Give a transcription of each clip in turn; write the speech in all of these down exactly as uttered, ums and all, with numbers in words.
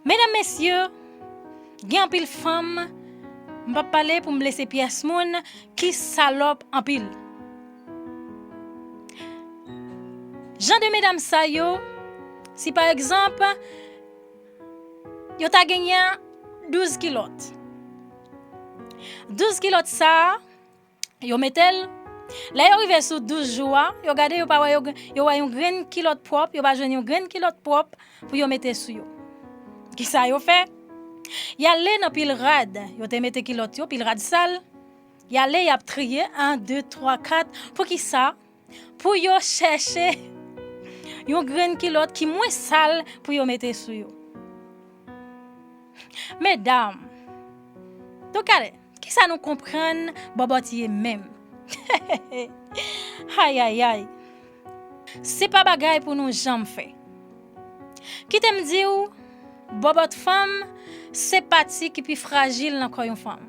Medam, mesye, gen anpil fanm, m p ap pale pou m blese pyès moun, ki salòp anpil. Jan de medam sa yo, si pa egzanp, yo ta genyen douz kilòt. Douz kilòt sa a, yo mete l. Lè yo rive sou douz jou a, yo gade, yo pa wè, yo, yo wè yon grenn kilòt pwòp, yo pa jwenn yon grenn kilòt pwòp pou yo mete sou yo. Kisa yo fè? Y ale nan pil rad, yo te mete kilòt yo, pil rad sal. Y ale, y ap triye, en, de, twa, kat. Poukisa? Pou yo chèche yon grenn kilòt ki mwens sal pou yo mete sou yo. Medam, nou gade, kisa nou konprann bòbòt ye menm? Ayayay. Se pa bagay pou nou janm fè. Kite m di w, bòbòt fanm, se pati ki pi frajil nan kò yon fanm.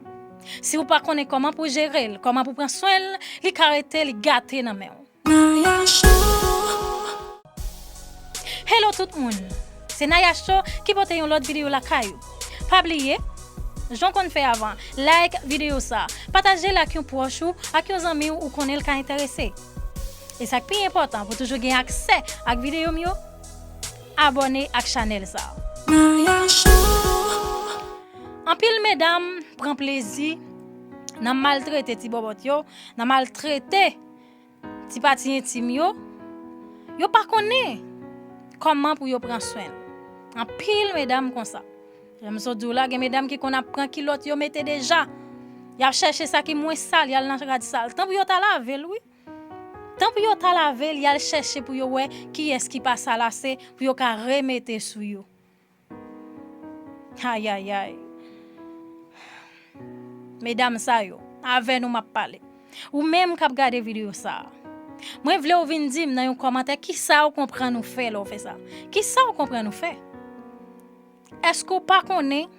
Si w pa konnen kòman pou jere l, kòman pou pran swen l, li ka rete, li gate nan men w. Naya Show. Hello tout moun, se Naya Show ki pote yon lòt videyo lakay ou. Pa bliye, jan w konn fè avan, like videyo sa, pataje l ak yon pwòch ou, ak yon zanmi w ou konnen l ka enterese. E sa k pi enpòtan, pou toujou gen aksè ak videyo m yo, abòne ak chanèl sa. Naya Show. Anpil medam pran plezi nan maltrete ti bòbòt yo, nan maltrete ti pati entim yo, yo pa konnen kòman pou yo pran swen l. Anpil medam konsa. Jan m sot di w la, gen medam ki konn ap pran kilòt yo mete deja. Y ap chèche sa ki mwens sal, y al nan rad sal. Tan pou yo ta lave l, wi. Tan pou yo ta lave l, y al chèche pou yo wè kiyès ki pa sal ase, pou yo ka remete sou yo. Ayayay. Medam sa yo, avè nou m ap pale. Ou menm k ap gade videyo sa a, mwen vle w vin di m nan yon kòmantè kisa w konprann ou fè lè w fè sa. Kisa w konprann ou fè? Èske w pa konnen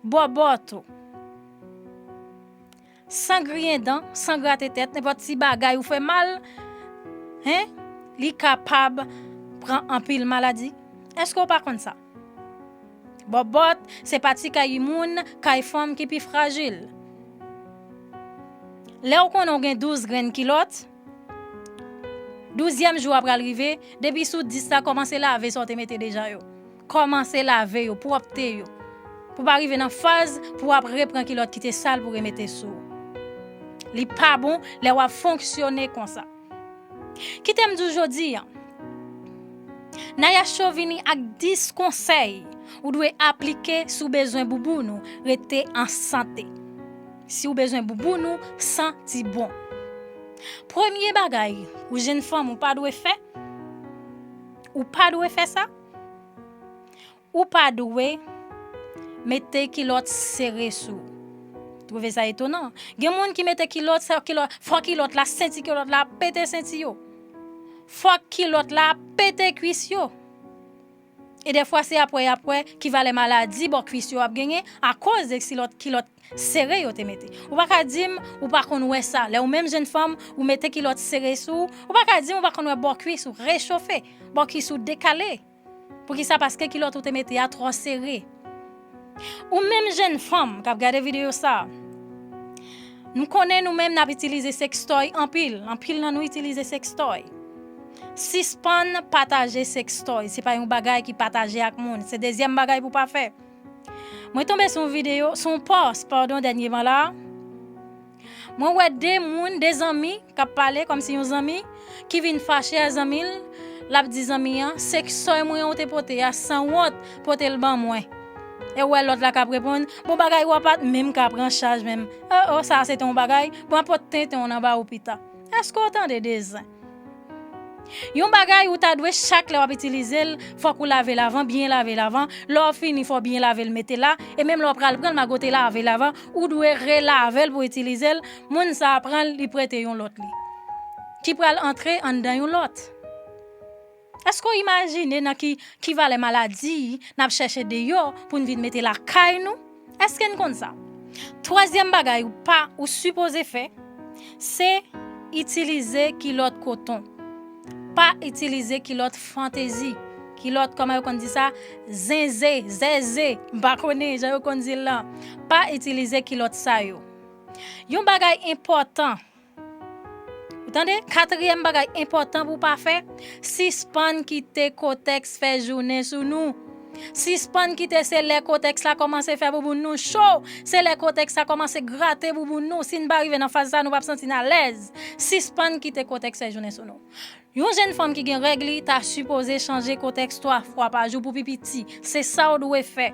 bòbòt ou, san griyen dan, san grate tèt, nenpòt ti bagay ou fè mal, hen, li kapab pran anpil maladi? Èske w pa konn sa? Bòbòt, se pati kay moun, kay fanm ki pi frajil. Lè w konnen w gen douz grenn kilòt, douzyèm jou a pral rive, depi sou dis la, kòmanse lave sa w te mete deja yo. Kòmanse lave yo, pwòpte yo. Pou pa rive nan faz pou w ap repran kilòt ki te sal pou remete sou ou. Li pa bon lè w ap fonksyone konsa. Kite m di w jodi a, Naya Show vini ak dis konsèy ou dwe aplike si w bezwen bouboun ou rete an sante. Si w bezwen bouboun ou santi bon. Premye bagay, ou jenn fanm, ou pa dwe fè, ou pa dwe fè sa, ou pa dwe mete kilòt sere sou ou. Twouve sa etonan? Gen moun ki mete kilòt, sa kilòt, fò kilòt la, senti kilòt la pete senti yo. Fò kilòt la pete kwis yo. E dèfwa se apre, apre ki valè maladi bò kwis yo ap genyen akoz de kilòt, kilòt sere yo te mete. Ou pa ka di m ou pa konn wè sa. Lè ou menm jenn fanm, ou mete kilòt sere sou ou, ou pa ka di m ou pa konn wè bò kwis ou rechofe, bò kwis ou dekale. Poukisa? Paske kilòt ou te mete a twò sere. Ou menm jenn fanm k ap gade videyo sa, nou konnen nou menm n ap itilize sextoy anpil. Anpil nan nou itilize sextoy. Sispann pataje sextoy. Se pa yon bagay ki pataje ak moun. Se dezyèm bagay pou pa fè. Mwen tonbe sou yon videyo, sou yon pòs, padon, dènyèman la. Mwen wè de moun, de zanmi k ap pale kòmsi yon zanmi ki vin fache a zanmi l, l ap di zanmi an, sextoy mwen an ou te pote a, sanwont, pote l ban mwen. E w wè lòt la k ap reponn, bon, bagay ou a pa t menm ka pran chaj menm. O, o, sa a se te yon bagay, bon, ap pot tenten w nan ba ou pita. Èske w tande de zen? Yon bagay ou ta dwe chak lè w ap itilize l, fòk ou lave l avan, byen lave l avan. Lè w fini, fò w byen lave l, mete la. E menm lè w pral pran l, malgre w te lave l avan, ou dwe relave l pou w itilize l. Moun sa a pran l, li prete yon lòt li. Ki pral antre anndan yon lòt. Èske w imajine nan ki, ki valè maladi n ap chèche deyò pou n vin mete lakay nou? Èske n konn sa? Twazyèm bagay ou pa, ou sipoze fè, se itilize kilòt koton. Pa itilize kilòt fantezi. kilòt, kòman yo konn di sa, zenze, zèze, m pa konnen jan yo konn di l lan. Pa itilize kilòt sa yo. Yon bagay enpòtan, ou tande? Katriyèm bagay enpòtan pou w pa fè, sispann kite kotèks fè jounen sou nou. Sispann kite se lè kotèks la kòmanse fè bouboun nou cho, se lè kotèks la kòmanse grate bouboun nou. Si n pa rive nan faz sa, nou p ap santi n alèz. Sispann kite kotèks fè jounen sou nou. Yon jèn fanm ki gen règ li ta sipoze chanje kotèks twa fwa pa jou pou pi piti. Se sa w dwe fè.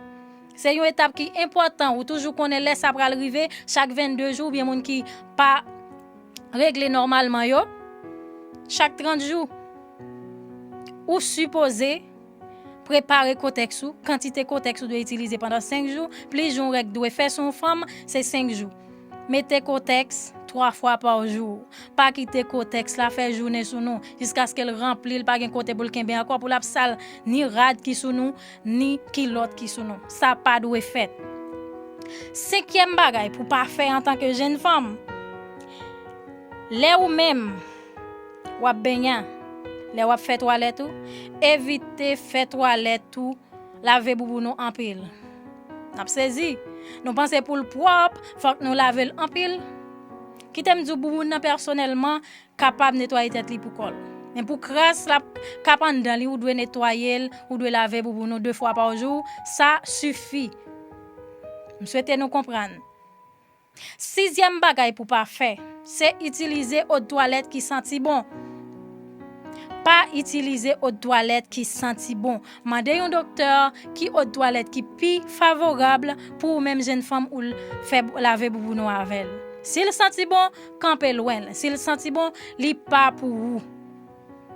Se yon etap ki enpòtan. Ou toujou konnen lè sa pral rive, chak vennde jou, oubyen moun ki pa regle nòmalman yo, chak trant jou. Ou sipoze prepare kotèks ou, kantite kotèks ou dwe itilize pandan senk jou, plis jou règ dwe fè sou yon fanm, se senk jou. Mete kotèks twa fwa pa jou. Pa kite kotèks la fè jounen sou nou, jiskaske l ranpli, l pa gen kote pou l kenbe ankò, pou l ap sal ni rad ki sou nou, ni kilòt ki sou nou. Sa pa dwe fèt. Senkyèm bagay pou pa fè antanke jèn fanm, lè ou menm w ap benyen, lè w ap fè twalèt ou, evite fè twalèt ou lave bouboun ou anpil. N ap sezi. Nou panse pou l pwòp, fòk nou lave l anpil. Kite m di w, bouboun nan pèsonèlman kapab netwaye tèt li pou kò l. Men pou kras l ap k ap anndan li, ou dwe netwaye l, ou dwe lave bouboun ou de fwa pa jou. Sa sifi. M swete nou konprann. Sizyèm bagay pou pa fè, se itilize odtwalèt ki santi bon. Pa itilize odtwalèt ki santi bon. Mande yon doktè ki odtwalèt ki pi favorab pou ou menm jèn fanm ou l fè lave bouboun ou avè l. Si l santi bon, kanpe lwen l. Si l santi bon, li pa pou ou.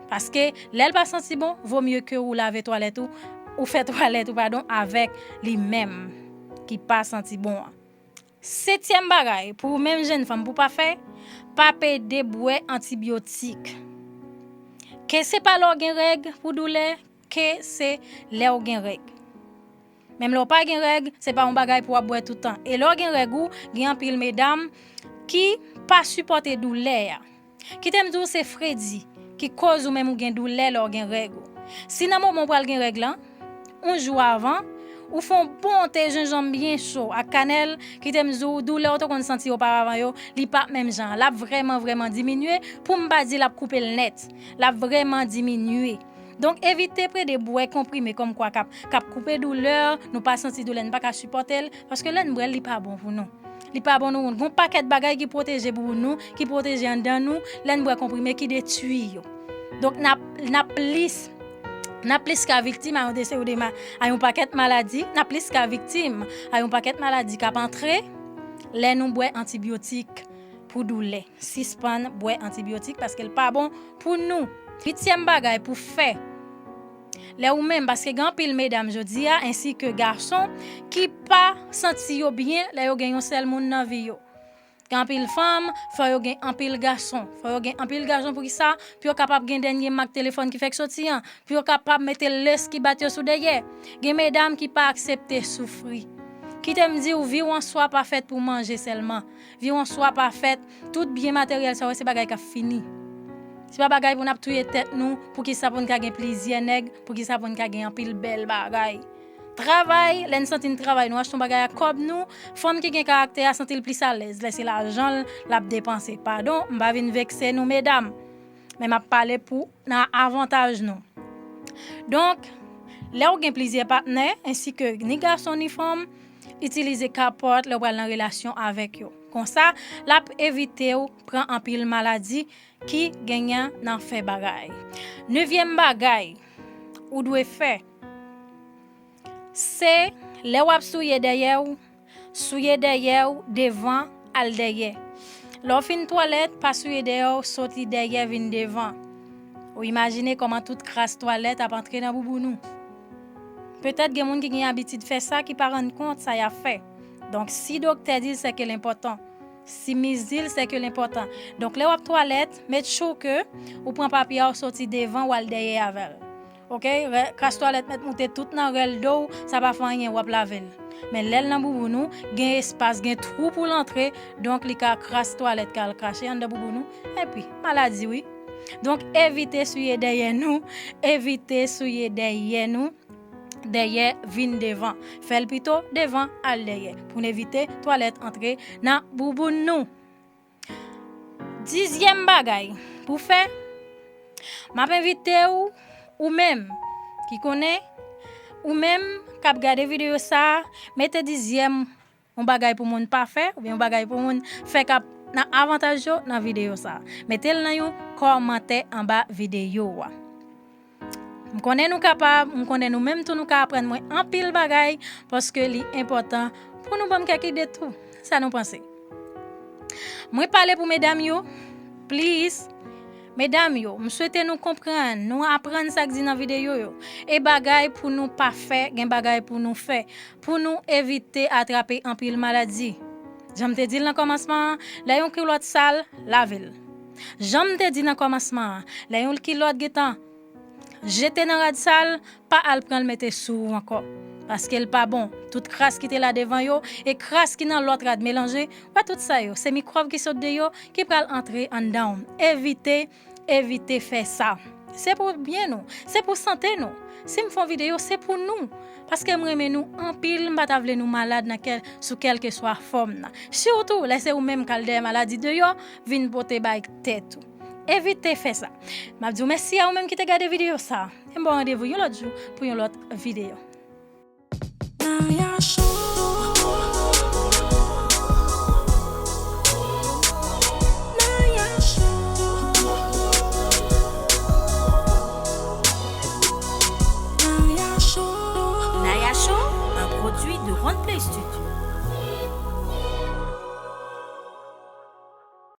Paske lè l pa santi bon, vo mye ke ou lave twalèt ou, ou fè twalèt ou, padon, avèk li menm ki pa santi bon an. Setyèm bagay, pou ou menm jèn fanm pou pa fè, pa pede bwè antibyotik. Ke se pa lè w gen règ pou doulè, ke se lè w gen règ. Menm lè w pa gen règ, se pa yon bagay pou w ap bwè tout tan. E lè w gen règ ou, gen anpil medam ki pa sipòte doulè a. Kite m di w, se fredi ki koz ou menm ou gen doulè lè w gen règ ou. Si nan moman w pral gen règ lan, yon jou avan, ou fè yon bon te jenjanm byen cho ak kanèl, kite m di w, doulè w te konn santi oparavan yo, li p ap menm jan. L ap vrèman, vrèman diminye, pou m pa di l ap koupe l nèt. L ap vrèman diminye. Donk, evite pede bwè konprime kòmkwa k ap, k ap koupe doulè, nou pa santi doulè, n pa ka sipòte l, paske lè n bwè l, li pa bon pou nou. Li pa bon nou. Gon pakèt bagay ki pwoteje bouboun nou, ki pwoteje anndan nou, lè n bwè konprime ki detwi yo. Donk, n ap, n ap plis, n ap plis ka viktim a yon dese ou de ma-, a yon pakèt maladi, n ap plis ka viktim a yon pakèt maladi k ap antre lè nou bwè antibyotik pou doulè. Sispann bwè antibyotik paske l pa bon pou nou. Uityèm bagay pou fè, lè ou menm, paske gen anpil medam jodi a, ensi ke gason, ki pa santi yo byen lè yo gen yon sèl moun nan vi yo. Gen anpil fanm, fò yo gen anpil gason. Fò yo gen anpil gason pou ki sa? Pou yo kapab gen dènye mak telefòn ki fèk soti an. Pou yo kapab mete lès ki bat yo sou dèyè. Gen medam ki pa aksepte soufri. Kite m di w, vi w an swa pa fèt pou manje sèlman. Vi w an swa pa fèt, tout byen materyèl sa yo, se bagay k ap fini. Se pa bagay pou n ap touye tèt nou, pou ki sa pou n ka gen plizyè nèg, pou ki sa pou n ka gen anpil bèl bagay. Travay, lè n santi n travay, nou achte yon bagay ak kòb nou, fanm ki gen karaktè a santi l plis alèz, lè se lajan l l ap depanse. Padon, m pa vin vekse nou, medam. Men m ap pale pou nan avantaj nou. Donk, lè w gen plizyè patnè, ensi ke ni gason ni fanm, itilize kapòt lè w pral nan relasyon avèk yo. Konsa, l ap evite w pran anpil maladi ki genyen nan fè bagay. Nevyèm bagay ou dwe fè, se lè w ap souye dèyè w, souye dèyè w, devan al dèyè. Lè w fin twalèt, pa souye dèyè w, soti dèyè vin devan. Ou imajine kòman tout kras twalèt ap antre nan bouboun ou. Petèt gen moun ki gen abitid fè sa ki pa rann kont sa y ap fè. Donk, si doktè di l, sèke l enpòtan. Si miz di l, sèke l enpòtan. Donk, lè w ap twalèt, make sure ke ou pran papye a, w soti devan, w al dèyè avè l. Oke? Rè-, kras twalèt mèt moute tout nan rèl do w, sa pa fè anyen, w ap lave l. Men lè l nan bouboun ou, gen espas, gen twou pou l antre, donk li ka kras twalèt, ka al krache anndan bouboun ou. Epi, maladi wi. Donk, evite souye dèyè nou, evite souye dèyè nou, dèyè vin devan. Fè l pito devan al dèyè, pou n evite twalèt antre nan bouboun nou. Dizyèm bagay pou fè, m ap envite w, ou menm ki konnen, ou menm k ap gade videyo sa a, mete dizyèm yon bagay pou moun pa fè, oubyen yon bagay pou moun fè k ap nan avantaj yo nan videyo sa a. Mete l nan yon kòmantè anba videyo a. M konnen nou kapab, m konnen nou menm tou nou ka aprann mwen anpil bagay, paske li enpòtan pou nou ban m kèk ide tou. Sa nou panse? Mwen pale pou medam yo, please. Medam yo, m swete nou konprann, nou aprann sa k di nan videyo yo. E bagay pou nou pa fè, gen bagay pou nou fè, pou nou evite atrape anpil maladi. Jan m te di l nan kòmansman an, lè yon kilòt sal, lave l. Jan m te di nan kòmansman an, lè yon kilòt gentan jete nan rad sal, pa al pran l mete sou ou ankò. Paske l pa bon. Tout kras ki te la devan yo e kras ki nan lòt rad melanje, wè tout sa yo, se mikwòb ki sot de yo ki pral antre anndan w. Evite, evite fè sa. Se pou byen nou, se pou sante nou. Si m fè yon videyo, se pou nou. Paske m renmen nou anpil, m pa ta vle nou malad nan kèl, sou kèlkeswa fòm nan. Sitou lè se ou menm k al dèyè maladi deyò, vin pote bay tèt ou. Evite fè sa. M ap di w mèsi a ou menm ki te gade videyo sa a. E m ba w randevou yon lòt jou pou yon lòt videyo.